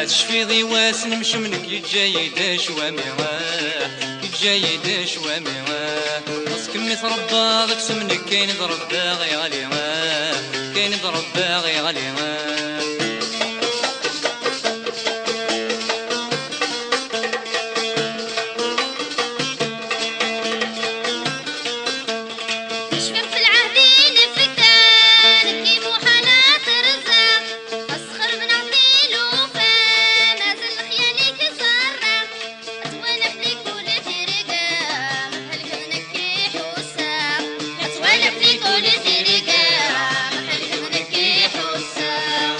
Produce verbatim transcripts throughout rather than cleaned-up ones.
Tecfiḍ i wass n mcum nekk yeǧǧa-yi-d acwami, ah, yeǧǧa-yi-d acwami, ah. Ɣas kemmi tṛebbaḍ aksum nekk ayen d ṛebbaɣ yeɣli, ah, ayen d ṛebbaɣ yeɣli, ah. Tecfiḍ f lɛehd i nefka, nekk i muḥal ad t-rẓeɣ. Asxer bneɣ tilufa, mazal lexyal-ik ẓerreɣ. Ad twaliḍ di kul tirga, ma thelkeḍ nekk i ḥusseɣ. Ad twaliḍ di kul tirga, ma thelkeḍ nekk i ḥusseɣ.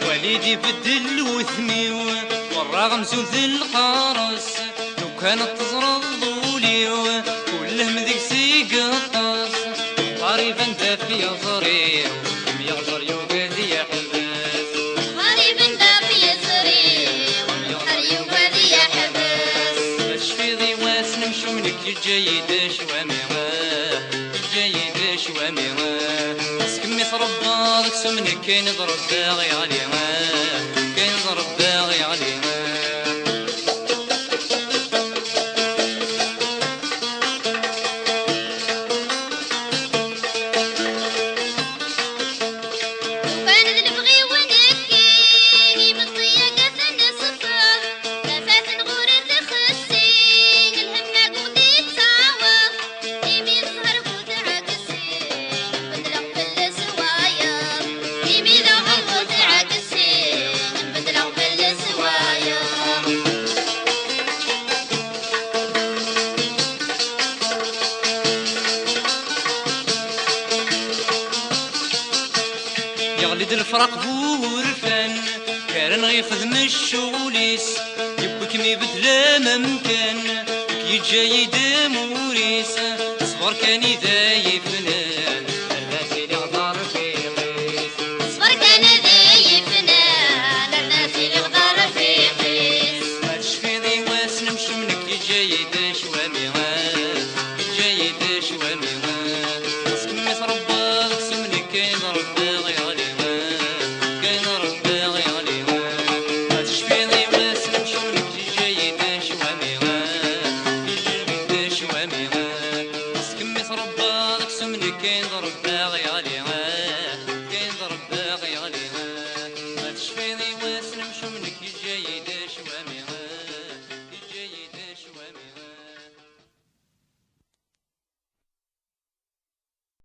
Wali-d ibeddel wudem-iw, werraɣ amzun d lqares. Lukan ad teẓreḍ ul-iw, kul lhemm deg-s i yeṭṭes. Qrib anda fi yeẓri-w, am yeɣzer yugad yeḥbes. Qrib anda fi yeẓri-w, am yeɣzer yugad yeḥbes. Ma tecfiḍ i wass n mcum nekk yeǧǧa-yi-d acwami, ah, yeǧǧa-yi-d acwami, ah. Ɣas kemmi tṛebbaḍ aksum nekk ayen d ṛebbaɣ yeɣli, ah, ayen d ṛebbaɣ yeɣli, ah. Ufan d lebɣi-w nekkini, imeṭṭi-agi ad t-nesfer. Tafat n ɣur-i txessi, lhem-agi ur d-yettaweḍ. Imi d zzher bu tɛeksi, bedleɣ fell-as wayeḍ. Imi d zzher bu tɛeksi, bedleɣ fell-as wayeḍ. Yeɣli-d lefraq bu wurfan, kra neɣ yexdem ccɣel-is, yewwi-kem ibeddel am amkan, yeǧǧa-yi-d amur-is. Ṣber kan i d ay-ifnan, rna tiliɣ d arfiq-is. Ṣber kan i d ay-ifnan, rna tiliɣ d arfiq-is. Ma tecfiḍ i wass n mcum nekk yeǧǧa-yi-d acwami, ah, yeǧǧa-yi-d acwami, ah. Ɣas kemmi tṛebbaḍ aksum nekk ayen ṛebbaɣ yeɣli, ah, ayen ṛebbaɣ yeɣli, ah. Ma tecfiḍ i wass n mcum nekk yeǧǧa-yi-d acwami, ah, yeǧǧa-yi-d acwami, ah. Ɣas kemmi tṛebbaḍ aksum nekk ayen ṛebbaɣ